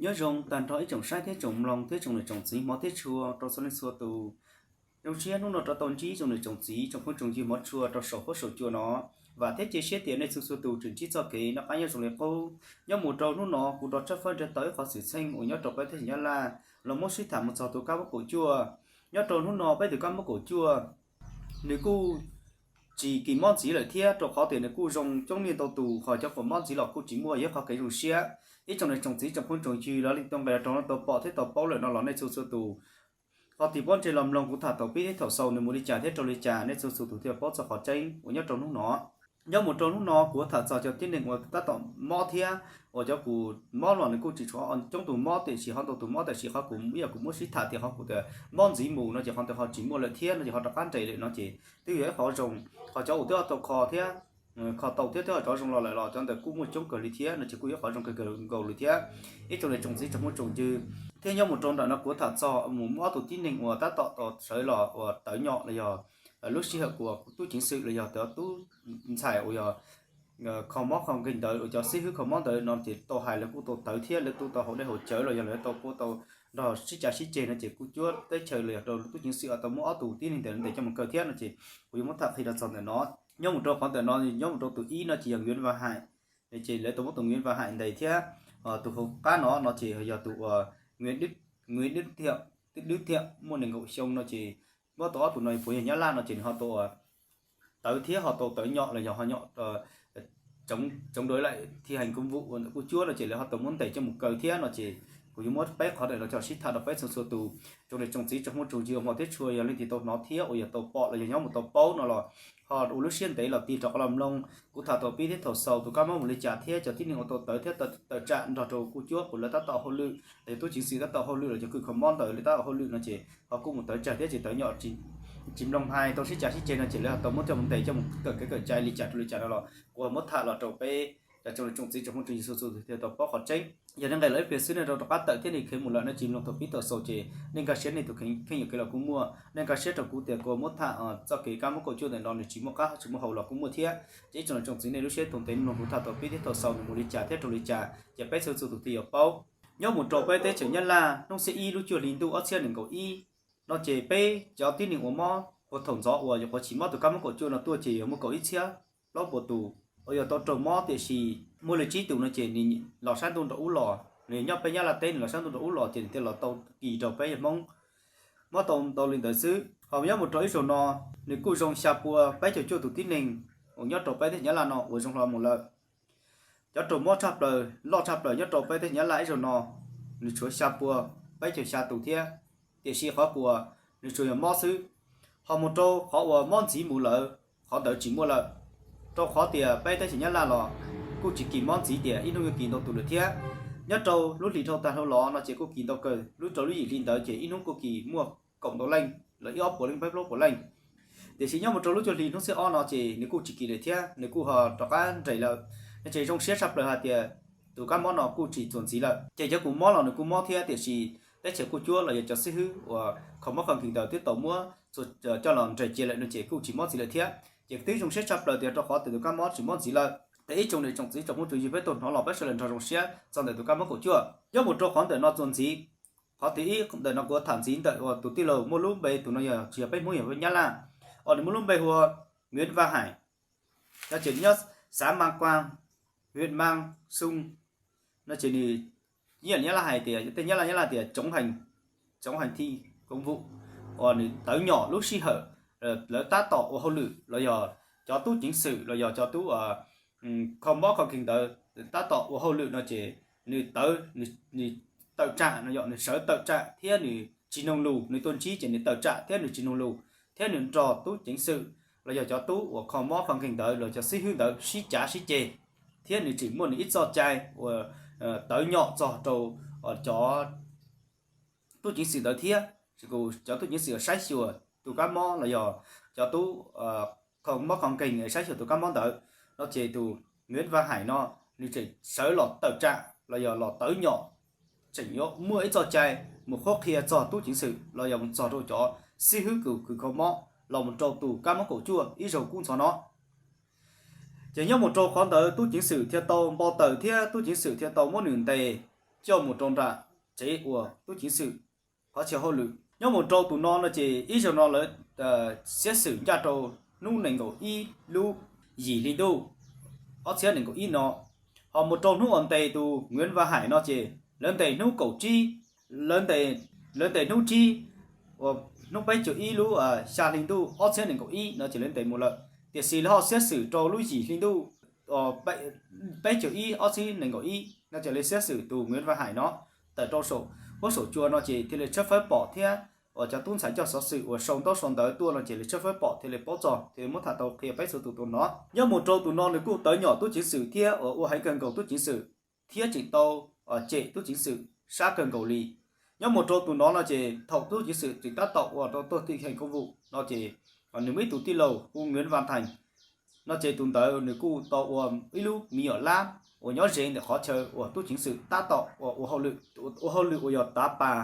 Nyob zoo tag nrho ib tsoom saib thiab tsoom mloog thiab tsoom niam tsoom txiv hmov thiab tshua rau txhua leej txhua tus. Zoo siab hnub no rov tau ntsib tsoom niam tsoom txiv tsoom phooj tsoom ywg hmov tshua rau saum huab saum cua no. Vam thiab cia siab tias nej txhua txhua tus tseem ntsib txoj kev noj qab nyob zoo li qub. Nyob mus rau hnub no kuv rov tshawb fawb nrhiav tau ib qhov xwm txheej uas nyob rau peb teb chaws Nyab Laj los muab sib tham mus txog tus kab mob kaum cuaj. Nyob rau hnub no peb tus kab mob kaum cuaj nws kuj tsis kis mob ntxiv lawm thiab, rau qhov tias nws kuj zoo coob leej ntau tus, ho cov uas mob ntxiv los kuj tsis muaj, yog qhov kev zoo siab. Ib tsoom niam tsoom txiv tsoom phooj tsoom ywg los leej twg nqes los rau no tau pom thiab tau paub lawm no los nej txhua txhua tus ho tig pob ntseg los mloog kuv tham thaum pib thiab thaum xaus nws mus li cas thiab rau li cas, nej txhua txhua tus thiaj paub txog qhov tseeb uas nyob rau hnub no. Nyob mus rau hnub no kuv tham txog cov tib neeg uas tab tom mob thiab, uas cov kws mob los nws kuj tsis tshuav coob tus mob, tiam sis ho ntau tus mob, tiam sis qhov kuv ib yam kuv muab sib tham tias qhov kuv tias mob ntxiv mus no ces qhov ntawd ho tsis muaj lawm thiab no ces ho rov qab nres lawm no ces twb yog ib qhov zoo. Ho cov uas twb ho tau kho thiab, kho tau thiab twb ho rov zoo los lawm los cov ntawd kuj muaj coob kawg li thiab no ces kuj yog ib qhov zoo kawg nkaus li thiab. Ib tsoom niam tsoom txiv tsoom phooj tsoom ywg, thiab nyob mus rau ntawm no kuv tham txog mus muaj ob tug tib neeg uas tab tom tau sawv los uas tawv nyom los yog lub sij hawm uas tub ceev xwm los yog cov tub ntxhais uas yog kho mob kho nkeeg ntawd, uas cov xib hwb kho mob ntawd no ces tau hais lawv kuj tau tawv thiab, lawv kuj tau haus dej haus cawv los yog lawv tau kuj tau nrog sib cav sib ceg no ces kuj cuab teb chaws los yog rau tub ceev xwm tau muab ob tug tib neeg ntawd ntes coj mus kaw thiab no ces kuv yuav muab tham qhia rau txog ntawm no. Nyob mus rau qhov ntawm no, nyob mus rau tus ib no ces yog Nguyễn Văn Hải, ces lawv tau muab tus Nguyễn Văn Hải ntes thiab. Tus hauv qab no no ces yog tus uas Nguyễn Đức, Nguyễn Đức Thiện, Đức Thiện muaj nees nkaum xyoo no ces muab tau ob tug no puav yog Nyab Laj no ces nws ho tau tawv thiab ho tau tawv nyom los yog ho nyom chống, chống đối lại thi hành công vụ ntawm kuj cuab no ces lawv ho tau muab ntes coj mus kaw thiab no ces kuv yuav muab peb qhov ntawm no coj sib tham rau peb txhua txhua tus tsoom niam tsoom txiv tsoom phooj tsoom ywg hmov thiab tshua, yog leej twg tau hnov thiab uas yog tau pom los yog nyob mus tau paub no los ho ua lub siab ntev los tig rov qab los mloog kuv tham thaum pib thiab thaum xaus tus kab mob mus li cas thiab cov tib neeg uas tau tawv thiab tawm tsam nrog rau kuj cuab uas lawv tab tom hauj lwm los yog tub ceev xwm tab tom hauj lwm los cov kws kho mob ntawd lawv tab tom hauj lwm no ces ho kuj mus tawv tsam thiab tsis tawv nyom, tsis mloog hais tau sib cav sib ceg no ces lawv ho tau muab coj mus ntes coj mus kaw kev kawm cai li cas rau li cas no los kuv muab tham los rau peb cov tsoom niam tsoom txiv tsoom phooj tsoom ywg txhua txhua tus thiaj tau paub qhov tseeb. Yog nej nqes los ib pliag xwb nej rov qab tawm thiab nej khiav mus lawm nej tsis mloog thaum pib thaum xaus ces nej nkag siab nej tus kheej yuam kev los kuj muaj, nej nkag siab rau kuv tias kuv muab tham txoj kev kab mob kaum cuaj ntawm no nws tsis muaj qab tsis muaj hau los kuj muaj thiab. Ces ib tsoom niam tsoom txiv nej lub siab thaum ntev mloog kuv tham thaum pib thiab thaum xaus nws mus li cas thiab rau li cas ces peb txhua txhua tus thiaj yuav paub. Nyob mus rau peb teb chaws Nyab Laj hnub xiab ib lub cuaj hli ntuj ob txhiab nees nkaum ib no ces peb cov tib neeg uas mob puag thaum ntxov uas yuav quav tsis mob tus kab mob kaum cuaj no tuaj ces yog muaj kaum ib txhiab plaub puas tus uas yog tau raug mob, tiam sis muaj li tsib tus no ces nws los sab ntuj nram ub los, nws nyob peb Nyab Laj teb nws los sab ntuj nram ub los ces nws thiaj los tau kis rau peb yog Hmoob mob tau ntau li ntawd xwb. Ho nyob mus rau ib zaug no nws kuj zoo xya pua peb caug cuaj tus tib neeg uas nyob rau peb teb chaws Nyab Laj no uas zoo hlo mus lawm. Cov raug mob tshaj plaws loj tshaj plaws nyob rau peb teb chaws Nyab Laj ib zaug no nws tshuav xya pua peb caug xya tus thiab, tiam sis qhov kuas nws tsuas yog mob xwb. Ho mus rau qhov uas mob ntxiv mus lawm, qhov ntawd tsis muaj lawm, rau qhov tias peb teb chaws Nyab Laj los kuj tsis kis mob ntxiv tias ib hnub yuav kis ntau tus lawm thiab. Nyob rau lub hlis dhau tag dhau los no ces kuj kis ntau kawg, lub rau lub yim hli ntawd ces ib hnub kuj kis muaj kaum ntau leej los ib ob puas leej peb plaub puas leej. Tiam sis nyob mus rau lub cuaj hli hnub xiab ob no ces nws kuj tsis kis lawm thiab, nws kuj ho rov qab nres lawm. No ces zoo siab tshaj plaws hais tias tus kab mob no kuj tsis txuas ntxiv lawm. Ces cov kws mob los nws kuj mob thiab, tiam sis teb chaws kuj cuab los yog cov xib hwb uas kho mob kho nkeeg ntawd twb tau muab txhua coj los nres cia lawm no ces kuj tsis mob ntxiv lawm thiab. Ces twb zoo siab tshaj plaws tias rau qhov tias tus kab mob tsis mob ntxiv lawm. Ces ib tsoom niam tsoom txiv tsoom phooj tsoom ywg peb tau hnov los peb sawv daws nrog zoo siab txog ntawm tus kab mob kaum cuaj. Nyob mus rau qhov ntawm no txuas ntxiv, qhov thib ib ntawm no kuv tham ntxiv ntawm uas tus tij laug muaj lub npe, tus no yog tsis yog peb Hmoob, yog peb Nyab Laj, uas nws muaj lub npe hu ua Nguyễn Văn Hải, no ces nws nyob xã Mang Quang, huyện Mang Sung, no ces nws ib yam Nyab Laj hais tias, tej Nyab Laj, Nyab Laj tias chống hành, chống hành thi công vụ, uas nws tawv nyom lub sij hawm lawv tab tom ua hauj lwm los yog cov tub ceev xwm los yog cov tub kho mob kho nkeeg ntawd tab tom ua hauj lwm no ces nws tawv, nws tawm tsam no, yog nws sawv tawm tsam thiab nws tsis mloog lus, nws tuaj ntsib ces nws tawm tsam thiab nws tsis mloog lus, thiab nws nrog tub ceev xwm los yog cov tub uas kho mob kho nkeeg ntawd los cov xib hwb ntawd sib cav sib ceg, thiab nws tseem muaj nws ib txoj cai uas tawv nyom txog rau cov tub ceev xwm ntawd thiab. Cov tub ceev xwm saib xyuas tus kab mob los yog cov tub kho mob kho nkeeg saib xyuas tus kab mob ntawd, no ces tus Nguyễn Văn Hải no nws tseem sawv los tawm tsam los yog los tawv nyom, tseem yuav muaj ib txoj cai mus qhuab qhia txog tub ceev xwm los yog mus txog rau cov xib hwb kws kho mob los mus rau tus kab mob kaum cuaj ib zaug kub ntxhov no. Ces nyob mus rau qhov ntawd tub ceev xwm thiaj tau npau taws thiab tub ceev xwm thiaj tau muab nws ntes coj mus rau nram tsev uas tub ceev xwm qhov chaw hauj lwm. Nyob mus rau tus no no ces ib zaug no lawv siab xwm ncaj rau hnub nees nkaum ib lub yim hli ntuj ob txhiab nees nkaum ib no, ho mus rau hnub uas ntes tus Nguyễn Văn Hải no ces lawv ntes hnub kaum tsib, lawv ntes hnub tsib, uas hnub peb caug ib lub xya hli ntuj ob txhiab nees nkaum ib no ces lawv ntes mus lawm. Tiam sis lawv ho siab xwm rau lub yim hli ntuj peb caug ib ob txhiab nees nkaum ib no ces lawv siab xwm tus Nguyễn Văn Hải no tawm rau saum huab saum cua no ces thiaj li tshawb fawb pom thiab uas cov tub ntxhais coj xov xwm uas sau ntaub sau ntawv tuaj no ces lawv tshawb fawb pom thiaj li paub txog thiaj li muab tham tau qhia peb txhua tus tau hnov. Nyob mus rau tus no nws kuj tawv nyom tub ceev xwm thiab uas ua heev kawg nkaus tub ceev xwm thiab tseem tau cem tub ceev xwm sab kawg nkaus li. Nyob mus rau tus no no ces thaum tub ceev xwm tseem tab tom uas rau tuag thi hành công vụ no ces nws muaj ib tug tij laug hu Nguyễn Văn Thành no ces tus ntawd nws kuj tau ua ib lub me nyuam lab uas nyob ze ntawm qhov chaw uas tub ceev xwm tab tom uas ua hauj lwm, ua hauj lwm uas yog tav pas,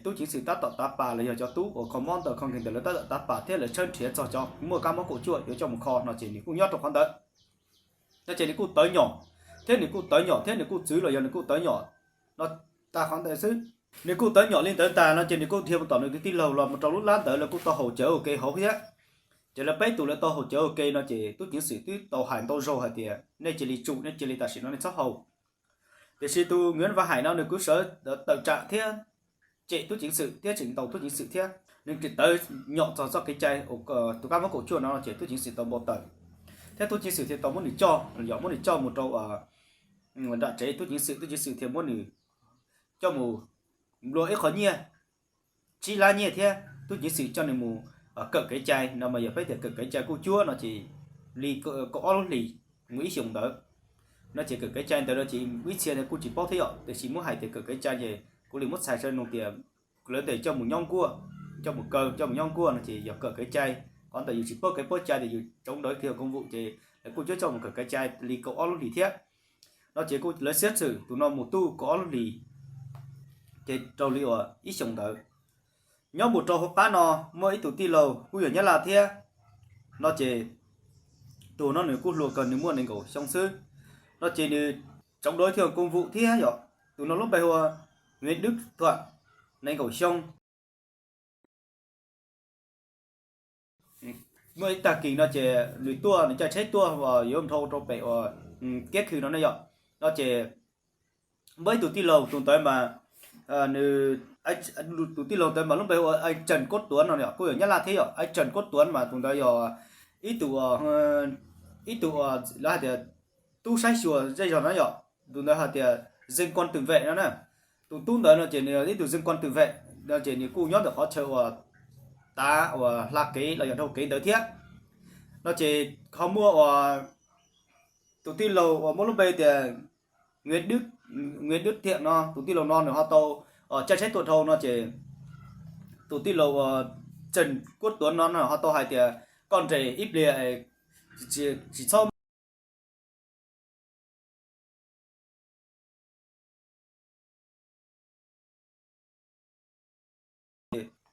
tub ceev xwm tab tom tav pas los yog cov tub uas kho mob ntawm kho nkeeg ntawd lawv tab tom tav pas thiab lawv tshawb nrhiav txog cov muaj kab mob kaum cuaj yuav coj mus kho no ces nws kuj nyob rau qhov ntawd no ces nws kuj tawv nyom thiab nws kuj tawv nyom thiab nws kuj txwv los yog nws kuj tawv nyom no tag qhov ntawd xwb. Nws kuj tawv nyom li ntawd tag no ces nws kuj dhia mus tom nws tus tij laug los mus rau lub lab ntawd lawv kuj tau haus cawv ua ke hauv thiab. Ces lawv peb tus lawv tau haus cawv ua ke no ces tub ceev xwm twb tau hais ntau zaug hais tias nej cia li tsum, nej cia li tam sim no nej txhob haus. Tiam sis tus Nguyễn Văn Hải no nws kuj sawv tawm tsam thiab cem tub ceev xwm thiab tseem ntaus tub ceev xwm thiab nws tseem tawv nyom txog txoj kev cai tus kab mob kaum cuaj no ces tub ceev xwm tau npau taws thiab tub ceev xwm thiaj tau muab nws coj, yog muab nws coj mus rau nram tsev tub ceev xwm, tub ceev xwm thiaj muab nws coj mus nplua ib qho nyiaj tsib lab nyiaj thiab tub ceev xwm coj nws mus kawm kev cai no mas yog peb tias kawm kev cai kuj cuab no ces li kaum ob lub hlis mus ib xyoos ntawd no ces kawm kev cai ntawd no ces ib txhia kuj tsis paub thiab yom, tiam sis muab hais tias kawm kev cai ces kuv li muab txhais saib nug tias lawv tias coj mus nyob nkuaj, coj mus kaw, coj mus nyob nkuaj no ces yog kawm kev cai. Qhov ntawd yus tsis paub kev paub cai tias yus tsoov dawv thi hành công vụ ces lawv kuj cuab coj mus kawm kev cai li kaum ob lub hlis thiab no ces kuj lawv siab xwm tus no mus tuj kaum ob lub hlis ces raug li uas ib xyoos ntawd. Nyob mus rau hauv qab no muaj ib tug tij laug kuj yog Nyab Laj thiab no ces tus no nws kuj hluas kawg nws muaj nees nkaum xyoo xwb no ces nws tsoov dawv thi hành công vụ thiab yom. Tus no lub npe hu ua Nguyễn Đức Thuận, nees nkaum xyoo. Muaj ib tag kis no ces nws tuaj, nws caij tsheb tuaj uas yuav dhau rau pem uas kiab khw no ne yom. No ces muaj ib tug tij laug, tus ntawd mas nws, tus tij laug ntawd mas lub npe hu ua Trần Quốc Tuấn no yom, kuj yog Nyab Laj thiab yom. Trần Quốc Tuấn mas tus ntawd yog ib tug, ib tug lawv hais tias tub saib xyuas zej zog no yom. Tus ntawd hais tias dân quân tự vệ no na. Tus tub ntawd no ces nws ib tug dân quân tự vệ no ces nws kuj nyob ntawm qhov chaw uas tav uas hla kev los yog dhau kev ntawd thiab. No ces ho muaj uas tus tij laug uas muaj lub npe tias Nguyễn Đức, Nguyễn Đức Thiện no, tus tij laug no nws ho tau caij tsheb tuaj dhau no ces tus tij laug uas Trần Quốc Tuấn no ho tau hais tias koj nres ib pliag, tsis txhob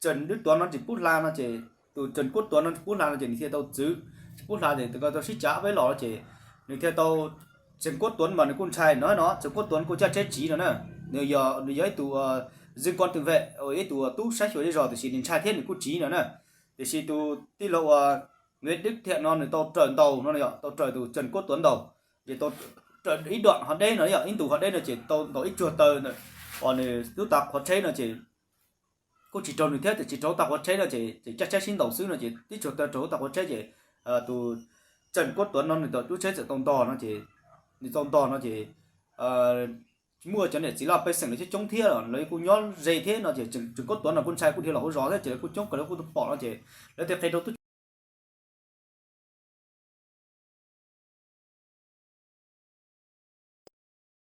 Trần Đức Tuấn no tsis pub hla no ces, tus Trần Quốc Tuấn no tsis pub hla no ces nws thiaj tau txwv, tsis pub hla ces tus ko tau sib cav peb los ces nws thiaj tau, Trần Quốc Tuấn mas nws kuj ntshai no no, Trần Quốc Tuấn kuj caij tsheb tsiv no na. Nws yog, nws yog ib tug dân quân tự vệ, ib tug tub saib xyuas zej zog tiam sis nws ntshai thiab nws kuj tsiv no na. Tiam sis tus tij laug uas Nguyễn Đức Thiện no nws tau raws ntaus no yom, tau raws tus Trần Quốc Tuấn ntaus, ces tau raws ib đoạn ho deb no yom, ib ntu ho deb no ces tau ntaus ib tsuag taw ntawm uas nws lub tav qhuav tsheb no ces kuj tsis raug nws thiab, tiam sis raug lub tav qhuav tsheb no ces, ces caij tsheb sib ntaus xwb no ces ib tsuag taw raug lub tav qhuav tsheb ces tus Trần Quốc Tuấn no nws tau lub tsheb txawm tau ntog no ces, nws tau ntog no ces muaj cov niam txiv laj pej xeem lawv coob coob thiab, lawv kuj nyob ze thiab no ces Trần Quốc Tuấn no kuj ntshai kuj dhia los hauv zos thiab ces lawv kuj coob kawg lawv kuj tau pom no ces lawv thiaj qhia rau tub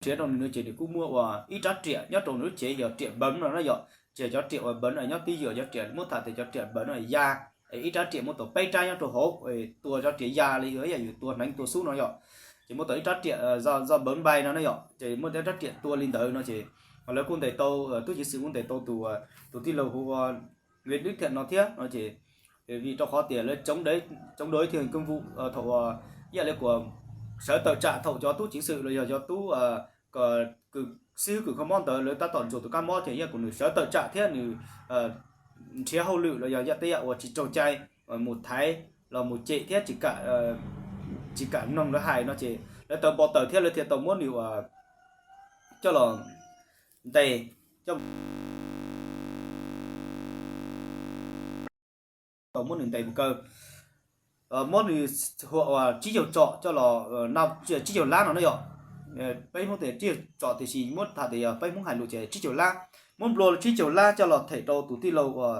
nrhiav rau nws no ces nws kuj muaj uas ib rab riam nyob rau nws lub cev yog riam npeev no na yom, ces cov riam uas npeev no nyob twj ywm cov riam muab tham tias cov riam npeev no ya, ib rab riam muaj tau peb rab nyob rau hauv, tua cov riam ya li ib yam yus tua hneev tua xub no yom, ces muaj tau ib rab riam zaj npeev npai no na yom, ces muaj ib rab riam tua li ntawd no ces lawv kuj ntes tau, tub ceev xwm kuj ntes tau tus, tus tij laug hu ua Nguyễn Đức Thiện no thiab no ces vim rau qhov tias lawv tsoov dawv thi hành công vụ thaum ib yam li kuas sawv tawm tsam thaum cov tub ceev xwm los yog cov tub kws xib hwb kws kho mob ntawd lawv tab tom ntsuas tus kab mob ces yog kuv nws sawv tawm tsam thiab nws nrhiav hauj lwm los yog yam tej yam uas tsis raug cai mus thaiv los mus cem thiab tsis kam mloog lawv hais no ces lawv tawv npau taws thiab lawv thiaj tau muab nws uas coj los ntes, tau muab nws ntes mus kaw, muab nws huam uas tsib caug tsom coj los, tsib caug lab no na yom. Peb Hmoob tias tsib caug tsom tiam sis muab tham tias yog peb Hmoob hais lus ces tsib caug lab, muab nplua tsib caug lab coj los them rau tus tij laug uas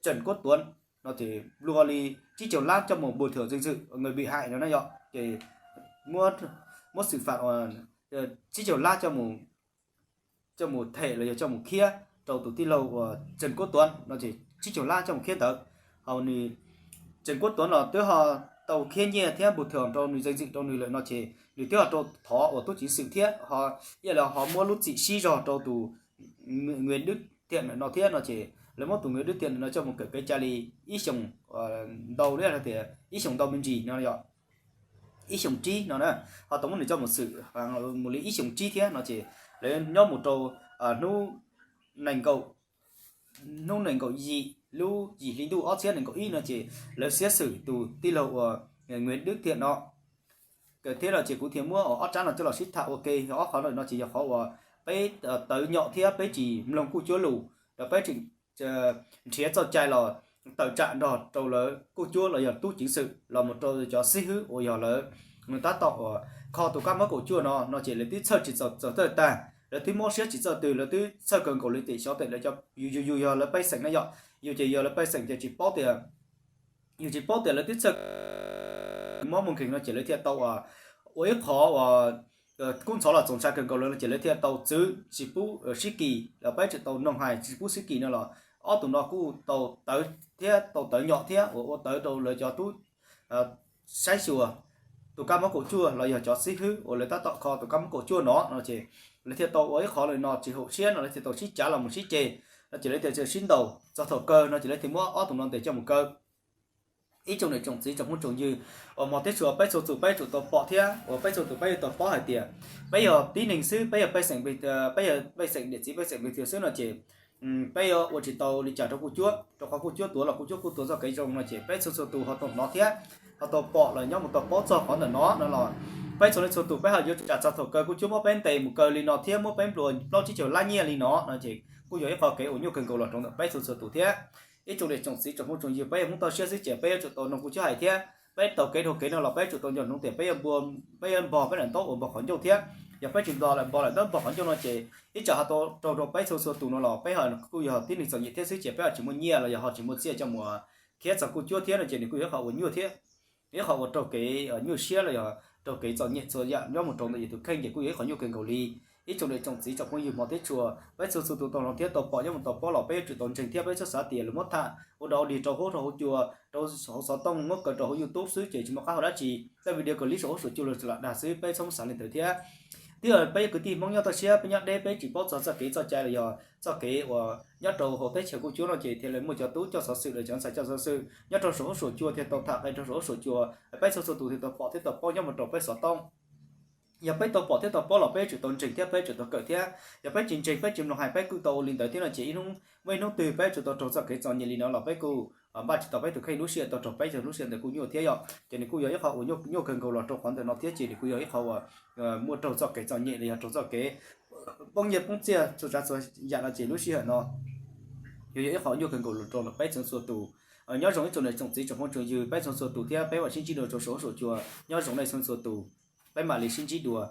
Trần Quốc Tuấn no ces nplua li tsib caug lab coj mus bồi thường dân sự người bị hại no na yom ces muab xu fam tsib caug lab coj mus them los yog coj mus khiab rau tus tij laug uas Trần Quốc Tuấn no ces tsib caug lab coj mus khiab ntawd. Ho nws Trần Quốc Tuấn los twb ho tau khiab nyiaj thiab bồi thường rau nws, danh dự rau nws lawm no ces nws twb ho rau thov uas tub ceev xwm thiab ho ib yam li ho muab lub txim sib zog rau tus Nguyễn Đức Thiện no thiab no ces lawv muab tus Nguyễn Đức Thiện no coj mus kawm kev cai li ib xyoos ntau li tias ib xyoos ntau me ntsis no yom, ib xyoos tsib no na, ho tau muab nws coj mus xwm mus li ib xyoos tsib thiab no ces lawv nyob mus rau hnub nees nkaum, hnub nees nkaum yim lub yim hli ntuj ob txhiab nees nkaum ib no ces lawv siab xwm tus tij laug uas Nguyễn Đức Thiện no. Thiab no ces kuv thiaj muab ob tsab no coj los sib tham ua ke, ob qhov no ces yog qhov uas peb tawv nyom thiab peb tsis mloog kuj cuab lus, peb tseem nrhiav txoj cai los tawm tsam nrog rau lawv kuj cuab los yog tub ceev xwm los mus rau cov xib hwb uas yog lawv tab tom uas kho tus kab mob kaum cuaj no no ces lawv twb txhawj tsis txaus txawj tag, lawv twb mob siab tsis txawj twg, lawv twb txhawj kawg nkaus li tias xyov tes lawv cov yus yus yus yog lawv pej xeem na yom, yus ces yog lawv pej xeem ces tsis paub tias, yus tsis paub tias lawv twb txhawj mob muaj nkeeg no ces lawv thiaj tau ua ib qhov uas kub ntxhov los txaus ntshai kawg nkaus lawm no ces lawv thiaj tau txwv tsis pub sib kis los peb tseem tau noog hais tsis pub sib kis no los ob tug no kuj tau tawv thiab tau tawv nyom thiab uas ua tawv rau lawv cov tub saib xyuas tus kab mob kaum cuaj los yog cov xib hwb uas lawv tab tom kho tus kab mob kaum cuaj no no ces lawv thiaj tau ua ib qhov li no tsis haum siab no lawv thiaj tau sib cav los mus sib ceg no ces lawv thiaj sib ntaus txog thaum kawg no ces lawv thiaj muab ob tug no ntes coj mus kaw. Ib tsoom niam tsoom txiv tsoom phooj tsoom ywg uas hmov thiab tshua, peb txhua tus peb yuav tsum tau pom thiab uas peb txhua tus peb yuav tau paub hais tias peb yog tib neeg xwb, peb yog pej xeem, peb yog pej xeem niam txiv pej xeem Vij Txwv xwb no ces peb yuav ua tsis tau li cas rau kuj cuab, rau qhov kuj cuab tuav los kuj cuab kuj tuav txoj kev zoo no ces peb txhua txhua tus ho tau hnov thiab ho tau pom los nyob mus tau paub txog qhov ntawm no no los peb txhua leej txhua tus peb ho yuav tsum txog thaum kawg kuj cuab muab peb ntes mus kaw li no thiab muab peb nplua plaub tsib caug lab nyiaj li no no ces kuj yog ib qho kev uas nyuaj kawg nkaus los rau ntawm peb txhua txhua tus thiab. Ib tsoom niam tsoom txiv tsoom phooj tsoom ywg, peb yog Hmoob toj siab xwb ces peb yuav tsum tau noog kuj cuab hais thiab peb tau kev dhau kev no los peb yuav tsum tau nco hnov tias peb yuav npog peb daim ntaub uas npog qhov ncauj thiab, yog peb tsis npog lawm npog daim ntaub npog qhov ncauj no ces ib tsam ho tau raug rau peb txhua txhua tus no los peb ho kuj yog tib neeg txom nyem thiab xwb ces peb ho tsis muaj nyiaj los yog ho tsis muaj txiaj coj mus khiav txog kuj cuab thiab no ces nws kuj yog ib qho uas nyuaj thiab ib qho uas raug kev nyuaj siab los yog raug kev txom nyem txhua yam nyob mus rau ntawm yus tus kheej ces kuj yog ib qho nyuaj kawg nkaus li. Ib tsoom niam tsoom txiv tsoom phooj ywg hmov thiab tshua, peb txhua txhua tus tau hnov thiab tau pom nyob mus tau paub los peb yuav tsum tau ntseeg thiab peb txhob xav tias lus muab tham ua dog ua dig rau huab rau hauv cua, rau hauv xov tooj muab kaw rau hauv YouTube xwb ces tsis muaj qab hau dab tsi. Tej video clip saum huab saum cua los lam dag xwb, peb txhob muab xav li ntawd thiab. Twb yog peb yog kwv tij Hmoob nyob toj siab, peb nyob deb peb tsis paub txog txoj kev txoj cai los yog txoj kev uas nyob rau hauv teb chaws kuj cuab no ces thiaj li muaj cov tub coj xov xwm los cov ntxhais coj xov xwm nyob rau saum huab saum cua thiaj tau tham qhia rau saum huab saum cua, peb txhua txhua tus thiaj tau pom thiab tau paub nyob mus rau peb xov tooj. Yog peb tau pom thiab tau paub los peb yuav tsum tau ntseeg thiab peb yuav tsum tau kawm thiab. Yog peb tsis ntseeg peb tsis mloog hais peb kuj tau ua li ntawd thiab no ces ib hnub muaj ib hnub twg peb yuav tsum tau raug txoj kev txom nyem li no los peb kuj npaj tsis tau peb tus kheej, lub sij hawm tau raug peb lub sij hawm ntawd kuj nyuaj thiab yom. Ces nws kuj yog ib qho uas nyuaj kawg nkaus los rau qhov ntawm no thiab ces nws kuj yog ib qho uas muaj raug txoj kev txom nyem los yog raug txoj kev poob nyiaj poob txiaj txhua tsav txhua yam no ces lub sij hawm no yog yog ib qho nyuaj kawg nkaus los rau peb txhua txhua tus. Nyob zoo ib tsoom niam tsoom txiv tsoom phooj tsoom ywg, peb txhua txhua tus thiab peb mam sib ntsib dua rau saum huab saum cua. Nyob zoo nej txhua txhua tus, peb mam li sib ntsib dua.